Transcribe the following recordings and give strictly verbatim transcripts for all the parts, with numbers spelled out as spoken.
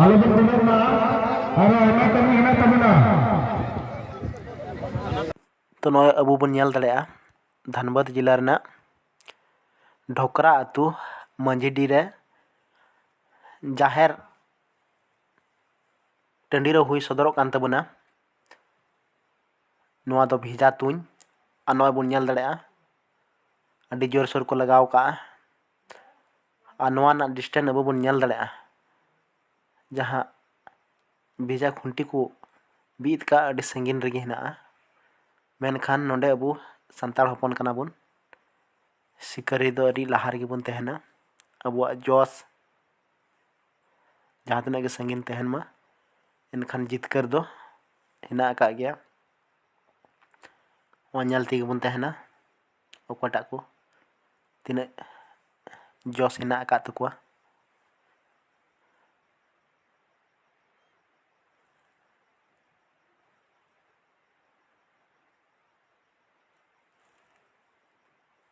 ᱟᱞᱚᱵᱚᱱ ᱵᱤᱞᱚᱢ ᱢᱟ, ᱟᱨᱚ ᱟᱭᱢᱟ ᱠᱟᱹᱢᱤ ᱦᱮᱱᱟᱜ ᱛᱟᱵᱚᱱᱟ᱾ ᱛᱚ ᱱᱚᱜᱼᱚᱭ ᱟᱵᱚ ᱵᱚᱱ ᱧᱮᱞ ᱫᱟᱲᱮᱭᱟᱜᱼᱟ, ᱫᱷᱟᱱᱵᱟᱫᱽ ᱡᱮᱞᱟ ᱨᱮᱱᱟᱜ ᱰᱷᱚᱠᱨᱟ ᱟᱹᱛᱩ ᱢᱟᱹᱡᱷᱤᱰᱤ ᱨᱮ ᱡᱟᱦᱮᱨ ᱴᱟᱺᱰᱤ ᱨᱮ ᱦᱩᱭ ᱥᱚᱫᱚᱨᱚᱜ ᱠᱟᱱ ᱛᱟᱵᱚᱱᱟ᱾ ᱱᱚᱣᱟ ᱫᱚ ᱵᱷᱮᱡᱟ ᱛᱩᱧ, ᱟᱨ ᱱᱚᱜᱼᱚᱭ ᱵᱚᱱ ᱧᱮᱞ ᱫᱟᱲᱮᱭᱟᱜᱼᱟ, ᱟᱹᱰᱤ ᱡᱳᱨᱥᱳᱨ ᱠᱚ ᱞᱟᱜᱟᱣ ᱠᱟᱜᱼᱟ᱾ ᱟᱨ ᱱᱚᱣᱟ ᱨᱮᱱᱟᱜ ᱰᱤᱥᱴᱮᱱᱥ ᱟᱵᱚ ᱵᱚᱱ ᱧᱮᱞ ᱫᱟᱲᱮᱭᱟᱜᱼᱟ, ᱡᱟᱦᱟᱸ ᱵᱷᱮᱡᱟ ᱠᱷᱩᱱᱴᱤ ᱠᱚ ᱵᱤᱫ ᱠᱟᱜ ᱟᱹᱰᱤ ᱥᱟᱺᱜᱤᱧ ᱨᱮᱜᱮ ᱦᱮᱱᱟᱜᱼᱟ᱾ ᱢᱮᱱᱠᱷᱟᱱ ᱱᱚᱰᱮ ᱟᱵᱚ ᱥᱟᱱᱛᱟᱲ ᱦᱚᱯᱚᱱ ᱠᱟᱱᱟ ᱵᱚᱱ, ᱥᱤᱠᱟᱹᱨᱤ ᱫᱚ ᱟᱹᱰᱤ ᱞᱟᱦᱟ ᱨᱮᱜᱮ ᱵᱚᱱ ᱛᱟᱦᱮᱱᱟ᱾ ᱟᱵᱚᱣᱟᱜ ᱡᱚᱥ ᱡᱟᱦᱟᱸ ᱛᱤᱱᱟᱹᱜ ᱜᱮ ᱥᱟᱺᱜᱤᱧ ᱛᱟᱦᱮᱱ ᱢᱟ, ᱮᱱᱠᱷᱟᱱ ᱡᱤᱛᱠᱟᱹᱨ ᱫᱚ ᱦᱮᱱᱟᱜ ᱟᱠᱟᱫ ᱜᱮᱭᱟ᱾ ᱱᱚᱣᱟ ᱧᱮᱞ ᱛᱮᱜᱮ ᱵᱚᱱ ᱛᱟᱦᱮᱱᱟ, ᱚᱠᱚᱭᱴᱟᱜ ᱠᱚ ᱛᱤᱱᱟᱹᱜ ᱡᱚᱥ ᱦᱮᱱᱟᱜ ᱟᱠᱟᱫ ᱛᱟᱠᱚᱣᱟ᱾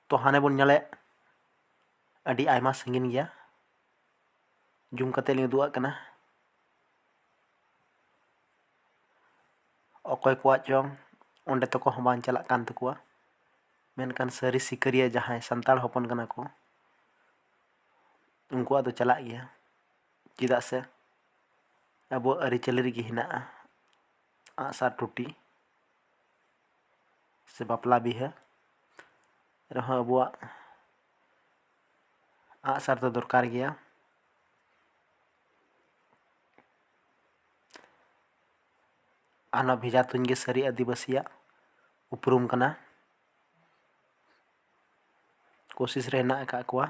ᱛᱚ ᱦᱟᱱᱮ ᱵᱚᱱ ᱧᱮᱞᱮᱫ, ᱟᱹᱰᱤ ᱟᱭᱢᱟ ᱥᱟᱺᱜᱤᱧ ᱜᱮᱭᱟ᱾ ᱡᱩᱢ ᱠᱟᱛᱮ ᱞᱤᱧ ᱩᱫᱩᱜ ᱟᱜ ᱠᱟᱱᱟ᱾ ᱚᱠᱚᱭ ᱠᱚᱣᱟᱜ ᱪᱚᱝ ᱚᱸᱰᱮ ᱛᱟᱠᱚ ᱦᱚᱸ ᱵᱟᱝ ᱪᱟᱞᱟᱜ ᱠᱟᱱ ᱛᱟᱠᱚᱣᱟ, ᱢᱮᱱᱠᱷᱟᱱ ᱥᱟᱹᱨᱤ ᱥᱤᱠᱟᱹᱨᱤᱭᱟᱹ ᱡᱟᱦᱟᱸᱭ ᱥᱟᱱᱛᱟᱲ ᱦᱚᱯᱚᱱ ᱠᱟᱱᱟ ᱠᱚ, ᱩᱱᱠᱩᱣᱟᱜ ᱫᱚ ᱪᱟᱞᱟᱜ ᱜᱮᱭᱟ᱾ ᱪᱮᱫᱟᱜ ᱥᱮ ᱟᱵᱚᱣᱟᱜ ᱟᱹᱨᱤᱪᱟᱹᱞᱤ ᱨᱮᱜᱮ ᱦᱮᱱᱟᱜᱼᱟ ᱟᱜᱼᱥᱟᱨ ᱴᱩᱴᱤ ᱥᱮ ᱵᱟᱯᱞᱟ ᱵᱤᱦᱟᱹ ᱨᱮᱦᱚᱸ ᱟᱵᱚᱣᱟᱜ ᱟᱜᱼᱥᱟᱨ ᱫᱚ ᱫᱚᱨᱠᱟᱨ ᱜᱮᱭᱟ᱾ ᱟᱨ ᱱᱚᱣᱟ ᱵᱷᱮᱡᱟ ᱛᱩᱧ ᱜᱮ ᱥᱟᱹᱨᱤ ᱟᱹᱫᱤᱵᱟᱹᱥᱤᱭᱟᱜ ᱩᱯᱨᱩᱢ ᱠᱟᱱᱟ᱾ ᱠᱳᱥᱤᱥ ᱨᱮ ᱦᱮᱱᱟᱜ ᱟᱠᱟᱫ ᱠᱚᱣᱟ᱾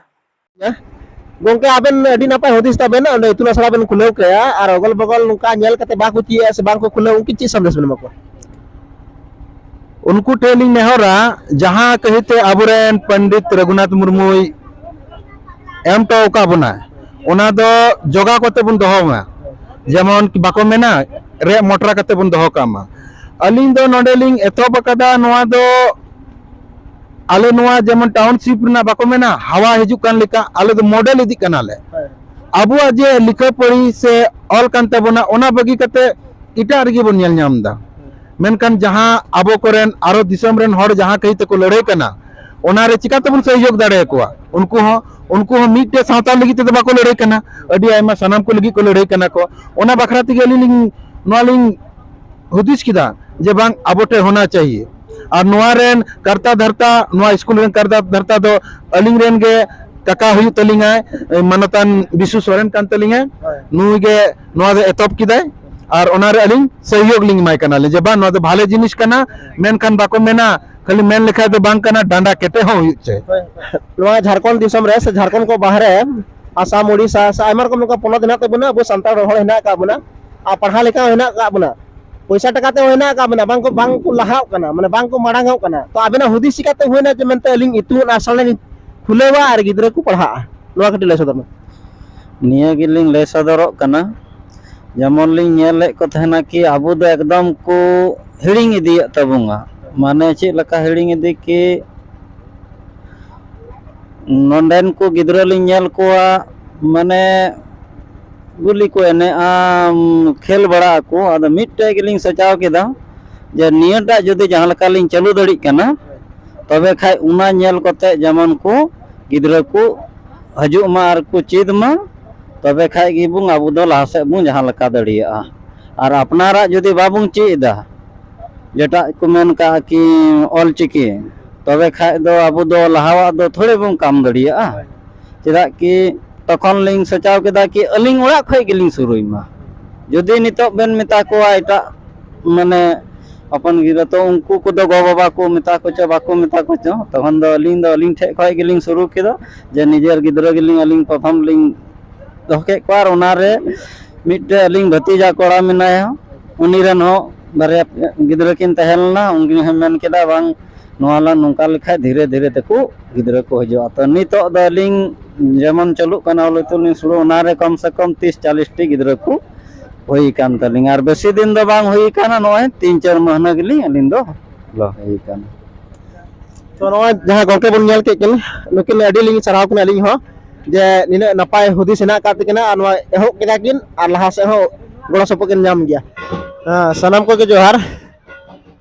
ᱜᱚᱝᱠᱮ, ᱟᱵᱮᱱ ᱟᱹᱰᱤ ᱱᱟᱯᱟᱭ ᱦᱩᱫᱤᱥ ᱛᱟᱵᱮᱱ, ᱚᱸᱰᱮ ᱤᱛᱩᱱ ᱟᱥᱲᱟ ᱵᱮᱱ ᱠᱷᱩᱞᱟᱹᱣ ᱠᱮᱜᱼᱟ, ᱟᱨ ᱚᱜᱚᱞ ᱵᱚᱜᱚᱞ ᱱᱚᱝᱠᱟ ᱧᱮᱞ ᱠᱟᱛᱮ ᱵᱟᱠᱚ ᱪᱮᱫ ᱥᱮ ᱵᱟᱝ ᱠᱚ ᱠᱷᱩᱞᱟᱹᱣ, ᱩᱱᱠᱩ ᱪᱮᱫ ᱥᱟᱸᱫᱮᱥ ᱵᱮᱱ ᱮᱢᱟ ᱠᱚᱣᱟ? ᱩᱱᱠᱩ ᱴᱷᱮᱱ ᱞᱤᱧ ᱱᱮᱦᱚᱨᱟ, ᱡᱟᱦᱟᱸ ᱠᱟᱹᱦᱤᱛᱮ ᱟᱵᱚᱨᱮᱱ ᱯᱚᱱᱰᱤᱛ ᱨᱚᱜᱷᱩᱱᱟᱛᱷ ᱢᱩᱨᱢᱩᱭ ᱮᱢ ᱦᱚᱴᱚ ᱟᱠᱟᱫ ᱵᱚᱱᱟ, ᱚᱱᱟ ᱫᱚ ᱡᱚᱜᱟᱣ ᱠᱟᱛᱮ ᱵᱚᱱ ᱫᱚᱦᱚ ᱢᱟ᱾ ᱡᱮᱢᱚᱱ ᱵᱟᱠᱚ ᱢᱮᱱᱟ, ᱨᱮᱜ ᱢᱚᱴᱨᱟ ᱠᱟᱛᱮ ᱵᱚᱱ ᱫᱚᱦᱚ ᱠᱟᱜ ᱢᱟ᱾ ᱟᱹᱞᱤᱧ ᱫᱚ ᱱᱚᱰᱮ ᱞᱤᱧ ᱮᱛᱚᱦᱚᱵ ᱟᱠᱟᱫᱟ, ᱱᱚᱣᱟ ᱫᱚ ᱟᱞᱮ ᱱᱚᱣᱟ ᱡᱮᱢᱚᱱ ᱴᱟᱣᱩᱱᱥᱤᱯ ᱨᱮᱱᱟᱜ ᱵᱟᱠᱚ ᱢᱮᱱᱟ, ᱦᱟᱣᱟ ᱦᱤᱡᱩᱜ ᱠᱟᱱ ᱞᱮᱠᱟ, ᱟᱞᱮ ᱫᱚ ᱢᱚᱰᱮᱞ ᱤᱫᱤᱜ ᱠᱟᱱᱟᱞᱮ᱾ ᱟᱵᱚᱣᱟᱜ ᱡᱮ ᱞᱤᱠᱷᱟᱹ ᱯᱟᱹᱲᱤ ᱥᱮ ᱚᱞ ᱠᱟᱱ ᱛᱟᱵᱚᱱᱟ, ᱚᱱᱟ ᱵᱟᱹᱜᱤ ᱠᱟᱛᱮ ᱮᱴᱟᱜ ᱨᱮᱜᱮ ᱵᱚᱱ ᱧᱮᱞ ᱧᱟᱢ ᱮᱫᱟ᱾ ᱢᱮᱱᱠᱷᱟᱱ ᱡᱟᱦᱟᱸ ᱟᱵᱚ ᱠᱚᱨᱮᱱ ᱟᱨᱚ ᱫᱤᱥᱚᱢ ᱨᱮᱱ ᱦᱚᱲ ᱡᱟᱦᱟᱸ ᱠᱟᱹᱦᱤ ᱛᱮᱠᱚ ᱞᱟᱹᱲᱦᱟᱹᱭ ᱠᱟᱱᱟ, ᱚᱱᱟᱨᱮ ᱪᱤᱠᱟᱹ ᱛᱮᱵᱚᱱ ᱥᱚᱦᱭᱳᱜᱽ ᱫᱟᱲᱮᱭᱟᱠᱚᱣᱟ? ᱩᱱᱠᱩ ᱦᱚᱸ, ᱩᱱᱠᱩ ᱦᱚᱸ ᱢᱤᱫᱴᱮᱡ ᱥᱟᱶᱛᱟ ᱞᱟᱹᱜᱤᱫ ᱛᱮᱫᱚ ᱵᱟᱠᱚ ᱞᱟᱹᱲᱦᱟᱹᱭ ᱠᱟᱱᱟ, ᱟᱹᱰᱤ ᱟᱭᱢᱟ ᱥᱟᱱᱟᱢ ᱠᱚ ᱞᱟᱹᱜᱤᱫ ᱠᱚ ᱞᱟᱹᱲᱦᱟᱹᱭ ᱠᱟᱱᱟ ᱠᱚ᱾ ᱚᱱᱟ ᱵᱟᱠᱷᱨᱟ ᱛᱮᱜᱮ ᱟᱹᱞᱤᱧ ᱞᱤᱧ, ᱱᱚᱣᱟ ᱞᱤᱧ ᱦᱩᱫᱤᱥ ᱠᱮᱫᱟ ᱡᱮ ᱵᱟᱝ, ᱟᱵᱚ ᱴᱷᱮᱱ ᱦᱳᱱᱟ ᱪᱟᱦᱤᱭᱮ᱾ ᱟᱨ ᱱᱚᱣᱟ ᱨᱮᱱ ᱠᱟᱨᱛᱟ ᱫᱷᱟᱨᱛᱟ, ᱱᱚᱣᱟ ᱥᱠᱩᱞ ᱨᱮᱱ ᱠᱟᱨᱛᱟ ᱫᱷᱟᱨᱛᱟ ᱫᱚ ᱟᱹᱞᱤᱧ ᱨᱮᱱ ᱜᱮ ᱠᱟᱠᱟ ᱦᱩᱭᱩᱜ ᱛᱟᱹᱞᱤᱧᱟᱭ, ᱢᱟᱱᱚᱛᱟᱱ ᱵᱤᱥᱩ ᱥᱚᱨᱮᱱ ᱠᱟᱱ ᱛᱟᱹᱞᱤᱧᱟᱭ᱾ ᱱᱩᱭ ᱜᱮ ᱱᱚᱣᱟ ᱫᱚ ᱮᱛᱚᱦᱚᱵ ᱠᱮᱫᱟᱭ᱾ ᱟᱨ ᱚᱱᱟᱨᱮ ᱟᱹᱞᱤᱧ ᱥᱚᱦᱭᱳᱜᱽ ᱞᱤᱧ ᱮᱢᱟᱭ ᱠᱟᱱᱟᱞᱤᱧ ᱡᱮ ᱵᱟᱝ, ᱱᱚᱣᱟ ᱫᱚ ᱵᱷᱟᱞᱮ ᱡᱤᱱᱤᱥ ᱠᱟᱱᱟ᱾ ᱢᱮᱱᱠᱷᱟᱱ ᱵᱟᱠᱚ ᱢᱮᱱᱟ ᱠᱷᱟᱹᱞᱤ ᱢᱮᱱ ᱞᱮᱠᱷᱟᱡ ᱫᱚ ᱵᱟᱝ ᱠᱟᱱᱟ, ᱰᱟᱸᱰᱟ ᱠᱮᱴᱮᱡ ᱦᱚᱸ ᱦᱩᱭᱩᱜ ᱪᱟᱹᱭ᱾ ᱱᱚᱣᱟ ᱡᱷᱟᱲᱠᱷᱚᱸᱰ ᱫᱤᱥᱚᱢ ᱨᱮ ᱥᱮ ᱡᱷᱟᱲᱠᱷᱚᱸᱰ ᱠᱚ ᱵᱟᱦᱨᱮ, ᱟᱥᱟᱢ, ᱳᱰᱤᱥᱟ ᱥᱮ ᱟᱭᱢᱟ ᱨᱚᱠᱚᱢ ᱱᱚᱝᱠᱟ ᱯᱚᱱᱚᱛ ᱦᱮᱱᱟᱜ ᱛᱟᱵᱚᱱᱟ, ᱟᱵᱚ ᱥᱟᱱᱛᱟᱲ ᱦᱚᱲ ᱦᱮᱱᱟᱜ ᱟᱠᱟᱫ ᱵᱚᱱᱟ, ᱟᱨ ᱯᱟᱲᱦᱟᱣ ᱞᱮᱠᱟ ᱦᱚᱸ ᱦᱮᱱᱟᱜ ᱟᱠᱟᱫ ᱵᱚᱱᱟ, ᱯᱚᱭᱥᱟ ᱴᱟᱠᱟ ᱛᱮ ᱦᱚᱸ ᱦᱮᱱᱟᱜ ᱟᱠᱟᱫ ᱵᱚᱱᱟ, ᱵᱟᱝ ᱠᱚ, ᱵᱟᱝ ᱠᱚ ᱞᱟᱦᱟᱜ ᱠᱟᱱᱟ, ᱢᱟᱱᱮ ᱵᱟᱝ ᱠᱚ ᱢᱟᱲᱟᱝ ᱚᱜ ᱠᱟᱱᱟ᱾ ᱛᱚ ᱟᱵᱮᱱᱟᱜ ᱦᱩᱫᱤᱥ ᱪᱤᱠᱟᱹᱛᱮ ᱦᱩᱭᱱᱟ ᱡᱮ ᱢᱮᱱᱛᱮ ᱟᱹᱞᱤᱧ ᱤᱛᱩᱱ ᱟᱥᱲᱟ ᱞᱤᱧ ᱠᱷᱩᱞᱟᱹᱣᱟ ᱟᱨ ᱜᱤᱫᱽᱨᱟᱹ ᱠᱚ ᱯᱟᱲᱦᱟᱜᱼᱟ? ᱱᱚᱣᱟ ᱠᱟᱹᱴᱤᱡ ᱞᱟᱹᱭ ᱥᱚᱫᱚᱨ ᱢᱮ᱾ ᱱᱤᱭᱟᱹ ᱜᱮᱞᱤᱧ ᱞᱟᱹᱭ ᱥᱚᱫᱚᱨᱚᱜ ᱠᱟᱱᱟ, ᱡᱮᱢᱚᱱ ᱞᱤᱧ ᱧᱮᱞᱮᱫ ᱠᱚ ᱛᱟᱦᱮᱱᱟ ᱠᱤ ᱟᱵᱚ ᱫᱚ ᱮᱠᱫᱚᱢ ᱠᱚ ᱦᱤᱲᱤᱧ ᱤᱫᱤᱭᱮᱫ ᱛᱟᱵᱚᱱᱟ᱾ ᱢᱟᱱᱮ ᱪᱮᱫ ᱞᱮᱠᱟ ᱦᱤᱲᱤᱧ ᱤᱫᱤ ᱠᱤ ᱱᱚᱰᱮᱱ ᱠᱚ ᱜᱤᱫᱽᱨᱟᱹ ᱞᱤᱧ ᱧᱮᱞ ᱠᱚᱣᱟ, ᱢᱟᱱᱮ ᱜᱩᱞᱤ ᱠᱚ ᱮᱱᱮᱡᱼᱟ, ᱠᱷᱮᱞ ᱵᱟᱲᱟᱜ ᱟᱠᱚ᱾ ᱟᱫᱚ ᱢᱤᱫᱴᱮᱡ ᱜᱮᱞᱤᱧ ᱥᱚᱪᱟᱣ ᱠᱮᱫᱟ ᱡᱮ ᱱᱤᱭᱟᱹᱴᱟᱜ ᱡᱩᱫᱤ ᱡᱟᱦᱟᱸ ᱞᱮᱠᱟ ᱞᱤᱧ ᱪᱟᱹᱞᱩ ᱫᱟᱲᱮᱭᱟᱜ ᱠᱟᱱᱟ, ᱛᱚᱵᱮ ᱠᱷᱟᱡ ᱚᱱᱟ ᱧᱮᱞ ᱠᱟᱛᱮ ᱡᱮᱢᱚᱱ ᱠᱚ ᱜᱤᱫᱽᱨᱟᱹ ᱠᱚ ᱦᱤᱡᱩᱜ ᱢᱟ ᱟᱨ ᱠᱚ ᱪᱮᱫ ᱢᱟ, ᱛᱚᱵᱮ ᱠᱷᱟᱡ ᱜᱮᱵᱚᱱ ᱟᱵᱚ ᱫᱚ ᱞᱟᱦᱟ ᱥᱮᱫ ᱵᱚᱱ ᱡᱟᱦᱟᱸ ᱞᱮᱠᱟ ᱫᱟᱲᱮᱭᱟᱜᱼᱟ᱾ ᱟᱨ ᱟᱯᱱᱟᱨᱟᱜ ᱡᱩᱫᱤ ᱵᱟᱵᱚᱱ ᱪᱮᱫ ᱮᱫᱟ, ᱡᱮᱴᱟᱜ ᱠᱚ ᱢᱮᱱ ᱠᱟᱜᱼᱟ ᱠᱤ ᱚᱞ ᱪᱤᱠᱤ, ᱛᱚᱵᱮ ᱠᱷᱟᱡ ᱫᱚ ᱟᱵᱚ ᱫᱚ ᱞᱟᱦᱟᱣᱟᱜ ᱫᱚ ᱛᱷᱚᱲᱮ ᱵᱚᱱ ᱠᱟᱢ ᱫᱟᱲᱮᱭᱟᱜᱼᱟ᱾ ᱪᱮᱫᱟᱜ ᱠᱤ ᱛᱚᱠᱷᱚᱱ ᱞᱤᱧ ᱥᱚᱪᱟᱣ ᱠᱮᱫᱟ ᱠᱤ ᱟᱹᱞᱤᱧ ᱚᱲᱟᱜ ᱠᱷᱚᱡ ᱜᱮᱞᱤᱧ ᱥᱩᱨᱩᱭ ᱢᱟ᱾ ᱡᱩᱫᱤ ᱱᱤᱛᱚᱜ ᱵᱮᱱ ᱢᱮᱛᱟ ᱠᱚᱣᱟ ᱮᱴᱟᱜ, ᱢᱟᱱᱮ, ᱦᱚᱯᱚᱱ ᱜᱤᱫᱽᱨᱟᱹ, ᱛᱚ ᱩᱱᱠᱩ ᱠᱚᱫᱚ ᱜᱚ ᱵᱟᱵᱟ ᱠᱚ ᱢᱮᱛᱟ ᱠᱚ ᱪᱚ ᱵᱟᱠᱚ ᱢᱮᱛᱟ ᱠᱚ ᱪᱚ, ᱛᱚᱠᱷᱚᱱ ᱫᱚ ᱟᱹᱞᱤᱧ ᱫᱚ ᱟᱹᱞᱤᱧ ᱴᱷᱮᱡ ᱠᱷᱚᱡ ᱜᱮᱞᱤᱧ ᱥᱩᱨᱩ ᱠᱮᱫᱟ ᱡᱮ ᱱᱤᱡᱮᱨ ᱜᱤᱫᱽᱨᱟᱹ ᱜᱮᱞᱤᱧ ᱟᱹᱞᱤᱧ ᱯᱨᱚᱛᱷᱚᱢ ᱞᱤᱧ ᱫᱚᱦᱚ ᱠᱮᱫ ᱠᱚᱣᱟ᱾ ᱟᱨ ᱚᱱᱟᱨᱮ ᱢᱤᱫᱴᱮᱡ ᱟᱹᱞᱤᱧ ᱵᱷᱟᱹᱛᱤᱡᱟ ᱠᱚᱲᱟ ᱢᱮᱱᱟᱭᱟ, ᱩᱱᱤ ᱨᱮᱱ ᱦᱚᱸ ᱵᱟᱨᱭᱟ ᱯᱮᱭᱟ ᱜᱤᱫᱽᱨᱟᱹ ᱠᱤᱱ ᱛᱟᱦᱮᱸ ᱞᱮᱱᱟ᱾ ᱩᱱᱠᱤᱱ ᱦᱚᱸ ᱢᱮᱱ ᱠᱮᱫᱟ, "ᱵᱟᱝ, ᱱᱚᱣᱟ ᱞᱟᱝ ᱱᱚᱝᱠᱟ ᱞᱮᱠᱷᱟᱡ ᱫᱷᱤᱨᱮ ᱫᱷᱤᱨᱮ ᱛᱮᱠᱚ ᱜᱤᱫᱽᱨᱟᱹ ᱠᱚ ᱦᱤᱡᱩᱜᱼᱟ᱾" ᱛᱚ ᱱᱤᱛᱚᱜ ᱫᱚ ᱟᱹᱞᱤᱧ ᱡᱮᱢᱚᱱ ᱪᱟᱹᱞᱩᱜ ᱠᱟᱱᱟ ᱚᱞ ᱤᱛᱩᱱ ᱞᱤᱧ ᱥᱩᱨᱩ, ᱚᱱᱟᱨᱮ ᱠᱚᱢ ᱥᱮ ᱠᱚᱢ ᱛᱤᱥ ᱪᱟᱞᱤᱥ ᱴᱤ ᱜᱤᱫᱽᱨᱟᱹ ᱠᱚ ᱦᱩᱭ ᱟᱠᱟᱱ ᱛᱟᱹᱞᱤᱧᱟ, ᱟᱨ ᱵᱮᱥᱤ ᱫᱤᱱ ᱫᱚ ᱵᱟᱝ ᱦᱩᱭ ᱟᱠᱟᱱᱟ, ᱱᱚᱜᱼᱚᱭ ᱛᱤᱱ ᱪᱟᱨ ᱢᱟᱹᱦᱱᱟᱹ ᱜᱮᱞᱤᱧ ᱟᱹᱞᱤᱧ ᱫᱚ ᱵᱚᱞᱚ ᱦᱩᱭ ᱟᱠᱟᱱᱟ᱾ ᱛᱚ, ᱱᱚᱜᱼᱚᱭ ᱡᱟᱦᱟᱸ ᱜᱚᱝᱠᱮ ᱵᱚᱱ ᱧᱮᱞ ᱠᱮᱫ ᱠᱤᱱ, ᱱᱩᱠᱤᱱ ᱟᱹᱰᱤ ᱞᱤᱧ ᱥᱟᱨᱦᱟᱣ ᱠᱤᱱᱟ ᱟᱹᱞᱤᱧ ᱦᱚᱸ, ᱡᱮ ᱱᱤᱱᱟᱹᱜ ᱱᱟᱯᱟᱭ ᱦᱩᱫᱤᱥ ᱦᱮᱱᱟᱜ ᱟᱠᱟᱫ ᱛᱟᱹᱠᱤᱱᱟ ᱟᱨ ᱱᱚᱣᱟ ᱮᱦᱚᱵ ᱠᱮᱫᱟ ᱠᱤᱱ ᱟᱨ ᱞᱟᱦᱟ ᱥᱮᱫ ᱦᱚᱸ ᱜᱚᱲᱚ ᱥᱚᱯᱚᱦᱚᱫ ᱠᱤᱱ ᱧᱟᱢ ᱜᱮᱭᱟ᱾ ᱦᱮᱸ, ᱥᱟᱱᱟᱢ ᱠᱚᱜᱮ ᱡᱚᱦᱟᱨ᱾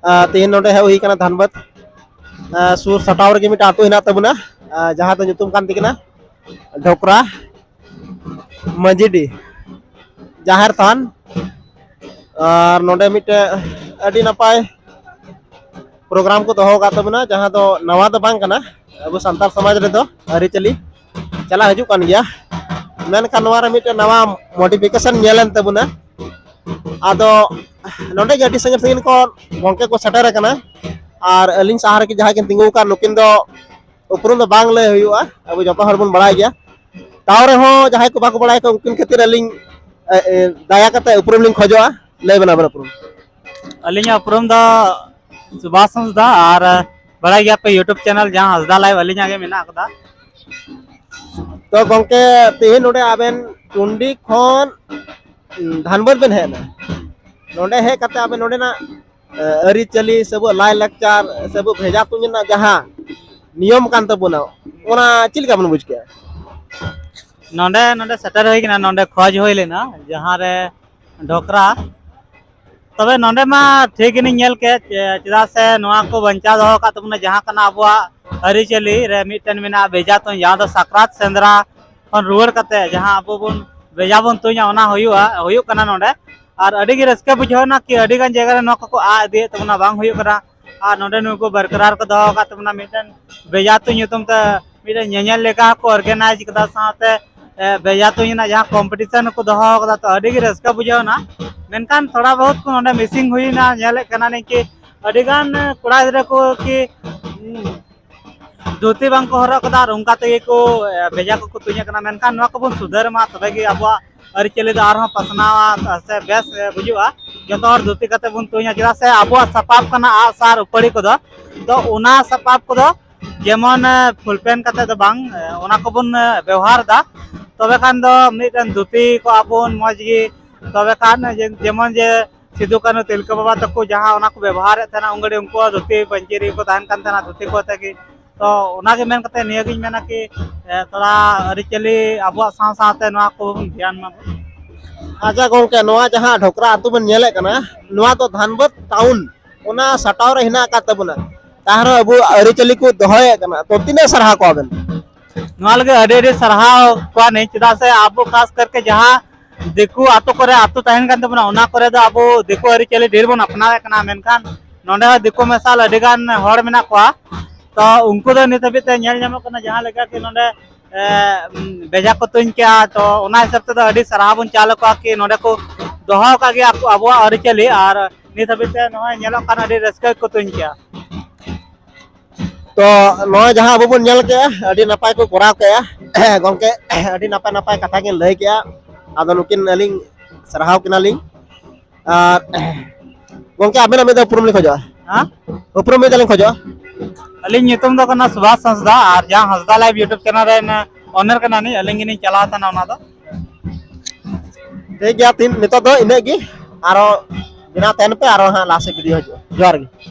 ᱟᱨ ᱛᱮᱦᱮᱧ ᱱᱚᱰᱮ ᱦᱮᱡ ᱦᱩᱭ ᱠᱟᱱᱟ ᱫᱷᱟᱱᱵᱟᱫᱽ, ᱟᱨ ᱥᱩᱨ ᱥᱟᱴᱟᱣ ᱨᱮᱜᱮ ᱢᱤᱫᱴᱟᱝ ᱟᱹᱛᱩ ᱦᱮᱱᱟᱜ ᱛᱟᱵᱚᱱᱟ, ᱟᱨ ᱡᱟᱦᱟᱸ ᱫᱚ ᱧᱩᱛᱩᱢ ᱠᱟᱱ ᱛᱟᱹᱠᱤᱱᱟ ᱰᱷᱚᱠᱨᱟ ᱢᱟᱹᱡᱷᱤᱰᱤ ᱡᱟᱦᱮᱨ ᱛᱷᱟᱱ᱾ ᱟᱨ ᱱᱚᱰᱮ ᱢᱤᱫᱴᱮᱡ ᱟᱹᱰᱤ ᱱᱟᱯᱟᱭ ᱯᱨᱳᱜᱨᱟᱢ ᱠᱚ ᱫᱚᱦᱚ ᱟᱠᱟᱫ ᱛᱟᱵᱚᱱᱟ, ᱡᱟᱦᱟᱸ ᱫᱚ ᱱᱟᱣᱟ ᱫᱚ ᱵᱟᱝ ᱠᱟᱱᱟ᱾ ᱟᱵᱚ ᱥᱟᱱᱛᱟᱲ ᱥᱚᱢᱟᱡᱽ ᱨᱮᱫᱚ ᱟᱹᱨᱤᱪᱟᱹᱞᱤ ᱪᱟᱞᱟᱣ ᱦᱤᱡᱩᱜ ᱠᱟᱱ ᱜᱮᱭᱟ, ᱢᱮᱱᱠᱷᱟᱱ ᱱᱚᱣᱟ ᱨᱮ ᱢᱤᱫᱴᱮᱱ ᱱᱟᱣᱟ ᱢᱚᱰᱤᱯᱷᱤᱠᱮᱥᱚᱱ ᱧᱮᱞᱮᱱ ᱛᱟᱵᱚᱱᱟ᱾ ᱟᱫᱚ ᱱᱚᱰᱮ ᱜᱮ ᱟᱹᱰᱤ ᱥᱟᱺᱜᱤᱧ ᱥᱟᱺᱜᱤᱧ ᱠᱷᱚᱱ ᱜᱚᱢᱠᱮ ᱠᱚ ᱥᱮᱴᱮᱨ ᱟᱠᱟᱱᱟ, ᱟᱨ ᱟᱹᱞᱤᱧ ᱥᱟᱦᱟ ᱨᱮᱜᱮ ᱡᱟᱦᱟᱸᱭ ᱠᱤᱱ ᱛᱤᱸᱜᱩ ᱟᱠᱟᱱ, ᱱᱩᱠᱤᱱ ᱫᱚ ᱩᱯᱨᱩᱢ ᱫᱚ ᱵᱟᱝ ᱞᱟᱹᱭ ᱦᱩᱭᱩᱜᱼᱟ, ᱟᱵᱚ ᱡᱚᱛᱚ ᱦᱚᱲ ᱵᱚᱱ ᱵᱟᱲᱟᱭ ᱜᱮᱭᱟ᱾ ᱛᱟᱣ ᱨᱮᱦᱚᱸ ᱡᱟᱦᱟᱸᱭ ᱠᱚ ᱵᱟᱠᱚ ᱵᱟᱲᱟᱭ ᱠᱚ, ᱩᱱᱠᱤᱱ ᱠᱷᱟᱹᱛᱤᱨ ᱟᱹᱞᱤᱧ, ᱮ, ᱮ, ᱫᱟᱭᱟ ᱠᱟᱛᱮ ᱩᱯᱨᱩᱢ ᱞᱤᱧ ᱠᱷᱚᱡᱚᱜᱼᱟ᱾ ᱞᱟᱹᱭ ᱵᱮᱱ ᱟᱵᱮᱱ ᱩᱯᱨᱩᱢ᱾ ᱟᱹᱞᱤᱧᱟᱜ ᱩᱯᱨᱩᱢ ᱫᱚ ᱥᱩᱵᱷᱟᱥ ᱦᱟᱸᱥᱫᱟ, ᱟᱨ ᱵᱟᱲᱟᱭ ᱜᱮᱭᱟ ᱯᱮ YouTube channel ᱡᱟᱦᱟᱸ ᱦᱟᱸᱥᱫᱟ Live ᱟᱹᱞᱤᱧᱟᱜ ᱜᱮ ᱢᱮᱱᱟᱜ ᱟᱠᱟᱫᱟ᱾ ᱛᱚ ᱜᱚᱢᱠᱮ, ᱛᱮᱦᱮᱧ ᱱᱚᱰᱮ ᱟᱵᱮᱱ ᱴᱩᱱᱰᱤ ᱠᱷᱚᱱ, ᱩᱸ, ᱫᱷᱟᱱᱵᱟᱫᱽ ᱵᱮᱱ ᱦᱮᱡ ᱮᱱᱟ, ᱱᱚᱰᱮ ᱦᱮᱡ ᱠᱟᱛᱮ ᱟᱵᱮᱱ ᱱᱚᱰᱮᱱᱟᱜ, ᱮ, ᱟᱹᱨᱤᱪᱟᱹᱞᱤ ᱥᱮ ᱟᱵᱚᱣᱟᱜ ᱞᱟᱭᱼᱞᱟᱠᱪᱟᱨ ᱥᱮ ᱟᱵᱚ ᱵᱷᱮᱡᱟ ᱛᱩᱧ ᱨᱮᱱᱟᱜ ᱡᱟᱦᱟᱸ ᱱᱤᱭᱚᱢ ᱠᱟᱱ ᱛᱟᱵᱚᱱᱟ, ᱚᱱᱟ ᱪᱮᱫ ᱞᱮᱠᱟ ᱵᱮᱱ ᱵᱩᱡᱽ ᱠᱮᱜᱼᱟ? ᱱᱚᱰᱮ, ᱱᱚᱰᱮ ᱥᱮᱴᱮᱨ ᱦᱩᱭ ᱠᱟᱱᱟ, ᱱᱚᱰᱮ ᱠᱷᱚᱡᱽ ᱦᱩᱭ ᱞᱮᱱᱟ, ᱡᱟᱦᱟᱸ ᱨᱮ ᱰᱷᱚᱠᱨᱟ᱾ ᱛᱚᱵᱮ ᱱᱚᱰᱮ ᱢᱟ ᱴᱷᱤᱠ ᱜᱮᱞᱤᱧ ᱧᱮᱞ ᱠᱮᱫ, ᱪᱮ-, ᱪᱮᱫᱟᱜ ᱥᱮ ᱱᱚᱣᱟ ᱠᱚ ᱵᱟᱧᱪᱟᱣ ᱫᱚᱦᱚ ᱟᱠᱟᱫ ᱛᱟᱵᱚᱱᱟ, ᱡᱟᱦᱟᱸ ᱠᱟᱱᱟ ᱟᱵᱚᱣᱟᱜ ᱟᱹᱨᱤᱪᱟᱹᱞᱤ ᱨᱮ ᱢᱤᱫᱴᱮᱱ ᱢᱮᱱᱟᱜᱼᱟ ᱵᱮᱡᱟ ᱛᱩᱧ, ᱡᱟᱦᱟᱸ ᱫᱚ ᱥᱟᱠᱨᱟᱛ ᱥᱮᱸᱫᱽᱨᱟ ᱠᱷᱚᱱ ᱨᱩᱣᱟᱹᱲ ᱠᱟᱛᱮ ᱡᱟᱦᱟᱸ ᱟᱵᱚ ᱵᱚᱱ ᱵᱮᱡᱟ ᱵᱚᱱ ᱛᱩᱧᱟ, ᱚᱱᱟ ᱦᱩᱭᱩᱜᱼᱟ, ᱦᱩᱭᱩᱜ ᱠᱟᱱᱟ ᱱᱚᱰᱮ᱾ ᱟᱨ ᱟᱹᱰᱤ ᱜᱮ ᱨᱟᱹᱥᱠᱟᱹ ᱵᱩᱡᱷᱟᱹᱣ ᱮᱱᱟ ᱠᱤ ᱟᱹᱰᱤ ᱜᱟᱱ ᱡᱟᱭᱜᱟ ᱨᱮ ᱱᱚᱣᱟ ᱠᱚᱠᱚ ᱟᱫ ᱤᱫᱤᱭᱮᱫ ᱛᱟᱵᱚᱱᱟ, ᱵᱟᱝ ᱦᱩᱭᱩᱜ ᱠᱟᱱᱟ᱾ ᱟᱨ ᱱᱚᱰᱮ ᱱᱩᱠᱩ ᱵᱚᱨᱠᱚᱨᱟᱨ ᱠᱚ ᱫᱚᱦᱚ ᱟᱠᱟᱫ ᱛᱟᱵᱚᱱᱟ ᱢᱤᱫᱴᱮᱱ ᱵᱮᱡᱟ ᱛᱩᱧ ᱧᱩᱛᱩᱢ ᱛᱮ ᱢᱤᱫᱴᱮᱱ ᱧᱮᱧᱮᱞ ᱞᱮᱠᱟ ᱦᱚᱸᱠᱚ organize ᱠᱟᱫᱟ, ᱥᱟᱶᱛᱮ, ᱮ, ᱵᱮᱡᱟ ᱛᱩᱧ ᱨᱮᱱᱟᱜ ᱡᱟᱦᱟᱸ competition ᱦᱚᱸᱠᱚ ᱫᱚᱦᱚ ᱟᱠᱟᱫᱟ᱾ ᱛᱚ ᱟᱹᱰᱤ ᱜᱮ ᱨᱟᱹᱥᱠᱟᱹ ᱵᱩᱡᱷᱟᱹᱣ ᱮᱱᱟ᱾ ᱢᱮᱱᱠᱷᱟᱱ ᱛᱷᱚᱲᱟ ᱵᱚᱦᱩᱛ ᱠᱚ ᱱᱚᱰᱮ missing ᱦᱩᱭᱱᱟ, ᱧᱮᱞᱮᱫ ᱠᱟᱱᱟᱞᱤᱧ ᱠᱤ ᱟᱹᱰᱤ ᱜᱟᱱ, ᱮ, ᱠᱚᱲᱟ ᱜᱤᱫᱽᱨᱟᱹ ᱠᱚ ᱠᱤ, ᱩᱸ, ᱫᱷᱩᱛᱤ ᱵᱟᱝ ᱠᱚ ᱦᱚᱨᱚᱜ ᱠᱟᱫᱟ ᱟᱨ ᱚᱱᱠᱟ ᱛᱮᱜᱮ ᱠᱚ, ᱮ, ᱵᱮᱡᱟ ᱠᱚᱠᱚ ᱛᱩᱧᱮᱫ ᱠᱟᱱᱟ᱾ ᱢᱮᱱᱠᱷᱟᱱ ᱱᱚᱣᱟ ᱠᱚᱵᱚᱱ ᱥᱩᱫᱷᱟᱹᱨ ᱢᱟ, ᱛᱚᱵᱮ ᱜᱮ ᱟᱵᱚᱣᱟᱜ ᱟᱹᱨᱤᱪᱟᱹᱞᱤ ᱫᱚ ᱟᱨᱦᱚᱸ ᱯᱟᱥᱱᱟᱣᱟ ᱥᱮ ᱵᱮᱥ, ᱮ, ᱵᱩᱡᱩᱜᱼᱟ᱾ ᱡᱚᱛᱚ ᱦᱚᱲ ᱫᱷᱩᱛᱤ ᱠᱟᱛᱮ ᱵᱚᱱ ᱛᱩᱧᱟ, ᱪᱮᱫᱟᱜ ᱥᱮ ᱟᱵᱚᱣᱟᱜ ᱥᱟᱯᱟᱵ ᱠᱟᱱᱟ ᱟᱜᱼᱥᱟᱨ ᱩᱯᱟᱹᱲᱤ ᱠᱚᱫᱚ᱾ ᱛᱚ ᱚᱱᱟ ᱥᱟᱯᱟᱵ ᱠᱚᱫᱚ ᱡᱮᱢᱚᱱ, ᱮ, full pant ᱠᱟᱛᱮ ᱫᱚ ᱵᱟᱝ, ᱮ, ᱚᱱᱟ ᱠᱚᱵᱚᱱ, ᱮ, ᱵᱮᱣᱦᱟᱨ ᱮᱫᱟ᱾ ᱛᱚᱵᱮ ᱠᱷᱟᱱ ᱫᱚ ᱢᱤᱫᱴᱮᱱ ᱫᱷᱩᱛᱤ ᱠᱚ ᱟᱵᱚ ᱵᱚᱱ ᱢᱚᱡᱽ ᱜᱮ ᱛᱚᱵᱮ ᱠᱷᱟᱱ ᱡᱮ-, ᱡᱮᱢᱚᱱ ᱡᱮ ᱥᱤᱫᱩ ᱠᱟᱹᱱᱦᱩ ᱛᱤᱞᱠᱟᱹ ᱵᱟᱵᱟ ᱛᱟᱠᱚ ᱡᱟᱦᱟᱸ ᱚᱱᱟ ᱠᱚ ᱵᱮᱵᱚᱦᱟᱨᱮᱫ ᱛᱟᱦᱮᱱᱟ, ᱩᱱ ᱜᱷᱟᱹᱲᱤᱡ ᱩᱱᱠᱩᱣᱟᱜ ᱫᱷᱩᱛᱤ ᱯᱟᱹᱧᱪᱤ ᱨᱮᱜᱮ ᱠᱚ ᱛᱟᱦᱮᱱ ᱠᱟᱱ ᱛᱟᱦᱮᱱᱟ, ᱫᱷᱩᱛᱤ ᱠᱚ ᱟᱛᱮ ᱜᱮ᱾ ᱛᱚ ᱚᱱᱟᱜᱮ ᱢᱮᱱ ᱠᱟᱛᱮ ᱱᱤᱭᱟᱹᱜᱤᱧ ᱢᱮᱱᱟ ᱠᱤ, ᱮ, ᱛᱷᱚᱲᱟ ᱟᱹᱨᱤᱪᱟᱹᱞᱤ ᱟᱵᱚᱣᱟᱜ ᱥᱟᱶ ᱥᱟᱶᱛᱮ ᱱᱚᱣᱟ ᱠᱚᱵᱚᱱ ᱫᱷᱮᱭᱟᱱ ᱢᱟᱵᱚᱱ᱾ ᱟᱪᱪᱷᱟ ᱜᱚᱝᱠᱮ, ᱱᱚᱣᱟ ᱡᱟᱦᱟᱸ ᱰᱷᱚᱠᱨᱟ ᱟᱹᱛᱩ ᱵᱚᱱ ᱧᱮᱞᱮᱫ ᱠᱟᱱᱟ, ᱱᱚᱣᱟ ᱫᱚ ᱫᱷᱟᱱᱵᱟᱫᱽ ᱴᱟᱣᱩᱱ ᱚᱱᱟ ᱥᱟᱴᱟᱣ ᱨᱮ ᱦᱮᱱᱟᱜ ᱟᱠᱟᱫ ᱛᱟᱵᱚᱱᱟ, ᱛᱟᱦᱮᱸ ᱨᱮᱦᱚᱸ ᱟᱵᱚ ᱟᱹᱨᱤᱪᱟᱹᱞᱤ ᱠᱚ ᱫᱚᱦᱚᱭᱮᱫ ᱠᱟᱱᱟ᱾ ᱛᱚ ᱛᱤᱱᱟᱹᱜ ᱥᱟᱨᱦᱟᱣ ᱠᱚᱣᱟ ᱵᱮᱱ? ᱱᱚᱣᱟ ᱞᱟᱹᱜᱤᱫ ᱟᱹᱰᱤ ᱟᱹᱰᱤ ᱥᱟᱨᱦᱟᱣ ᱠᱚᱣᱟ ᱱᱤᱧ, ᱪᱮᱫᱟᱜ ᱥᱮ ᱟᱵᱚ ᱠᱷᱟᱥ ᱠᱟᱨᱠᱮ ᱡᱟᱦᱟᱸ ᱫᱤᱠᱩ ᱟᱛᱳ ᱠᱚᱨᱮ ᱟᱛᱳ ᱛᱟᱦᱮᱱ ᱠᱟᱱ ᱛᱟᱵᱚᱱᱟ, ᱚᱱᱟ ᱠᱚᱨᱮ ᱫᱚ ᱟᱵᱚ ᱫᱤᱠᱩ ᱟᱹᱨᱤᱪᱟᱹᱞᱤ ᱰᱷᱮᱨ ᱵᱚᱱ ᱟᱯᱱᱟᱨᱮᱫ ᱠᱟᱱᱟ, ᱢᱮᱱᱠᱷᱟᱱ ᱱᱚᱰᱮ ᱦᱚᱸ ᱫᱤᱠᱩ ᱢᱮᱥᱟᱞ ᱟᱹᱰᱤ ᱜᱟᱱ ᱦᱚᱲ ᱢᱮᱱᱟᱜ ᱠᱚᱣᱟ᱾ ᱛᱚ ᱩᱱᱠᱩ ᱫᱚ ᱱᱤᱛ ᱦᱟᱹᱵᱤᱡ ᱛᱮ ᱧᱮᱞ ᱧᱟᱢᱚᱜ ᱠᱟᱱᱟ ᱡᱟᱦᱟᱸ ᱞᱮᱠᱟ ᱠᱤ ᱱᱚᱰᱮ, ᱮ, ᱵᱮᱡᱷᱟ ᱠᱚ ᱛᱩᱧ ᱠᱮᱜᱼᱟ, ᱛᱚ ᱚᱱᱟ ᱦᱤᱥᱟᱹᱵ ᱛᱮᱫᱚ ᱟᱹᱰᱤ ᱥᱟᱨᱦᱟᱣ ᱵᱚᱱ ᱪᱟᱞ ᱟᱠᱚᱣᱟ ᱠᱤ ᱱᱚᱰᱮ ᱠᱚ ᱫᱚᱦᱚ ᱟᱠᱟᱫ ᱜᱮᱭᱟ ᱟᱠᱚ ᱟᱵᱚᱣᱟᱜ ᱟᱹᱨᱤᱪᱟᱹᱞᱤ, ᱟᱨ ᱱᱤᱛ ᱦᱟᱹᱵᱤᱡ ᱛᱮ ᱱᱚᱜᱼᱚᱭ ᱧᱮᱞᱚᱜ ᱠᱟᱱᱟ ᱟᱹᱰᱤ ᱨᱟᱹᱥᱠᱟᱹ ᱜᱮᱠᱚ ᱛᱩᱧ ᱠᱮᱜᱼᱟ᱾ ᱛᱚ ᱱᱚᱜᱼᱚᱭ ᱡᱟᱦᱟᱸ ᱟᱵᱚ ᱵᱚᱱ ᱧᱮᱞ ᱠᱮᱜᱼᱟ, ᱟᱹᱰᱤ ᱱᱟᱯᱟᱭ ᱠᱚ ᱠᱚᱨᱟᱣ ᱠᱮᱜᱼᱟ᱾ ᱜᱚᱢᱠᱮ, ᱟᱹᱰᱤ ᱱᱟᱯᱟᱭ ᱱᱟᱯᱟᱭ ᱠᱟᱛᱷᱟ ᱠᱤᱱ ᱞᱟᱹᱭ ᱠᱮᱜᱼᱟ᱾ ᱟᱫᱚ ᱱᱩᱠᱤᱱ ᱟᱹᱞᱤᱧ ᱥᱟᱨᱦᱟᱣ ᱠᱤᱱᱟᱞᱤᱧ᱾ ᱟᱨ ᱜᱚᱢᱠᱮ, ᱟᱵᱮᱱᱟᱜ ᱢᱤᱫ ᱫᱷᱟᱣ ᱩᱯᱨᱩᱢ ᱞᱤᱧ ᱠᱷᱚᱡᱚᱜᱼᱟ᱾ ᱦᱮᱸ? ᱩᱯᱨᱩᱢ ᱢᱤᱫ ᱫᱷᱟᱣ ᱞᱤᱧ ᱠᱷᱚᱡᱚᱜᱼᱟ᱾ ᱟᱹᱞᱤᱧ ᱧᱩᱛᱩᱢ ᱫᱚ ᱠᱟᱱᱟ ᱥᱩᱵᱷᱟᱥ ᱦᱟᱸᱥᱫᱟ, ᱟᱨ ᱡᱟᱦᱟᱸ ᱦᱟᱸᱥᱫᱟ ᱞᱟᱭᱤᱵᱷ YouTube ᱪᱮᱱᱮᱞ ᱨᱮᱱ ᱚᱱᱟᱨ ᱠᱟᱱᱟᱞᱤᱧ, ᱟᱹᱞᱤᱧ ᱜᱮᱞᱤᱧ ᱪᱟᱞᱟᱣ ᱛᱟᱦᱮᱱᱟ ᱚᱱᱟ ᱫᱚ᱾ ᱴᱷᱤᱠ ᱜᱮᱭᱟ, ᱛᱤᱱ-, ᱱᱤᱛᱚᱜ ᱫᱚ ᱤᱱᱟᱹᱜ ᱜᱮ, ᱟᱨᱚ ᱵᱮᱱᱟᱣ ᱛᱟᱦᱮᱱ ᱯᱮ, ᱟᱨᱚ ᱦᱟᱸᱜ ᱞᱟᱦᱟ ᱥᱮᱫ ᱵᱷᱤᱰᱤᱭᱳ ᱦᱤᱡᱩᱜᱼᱟ᱾ ᱡᱚᱦᱟᱨ ᱜᱮ᱾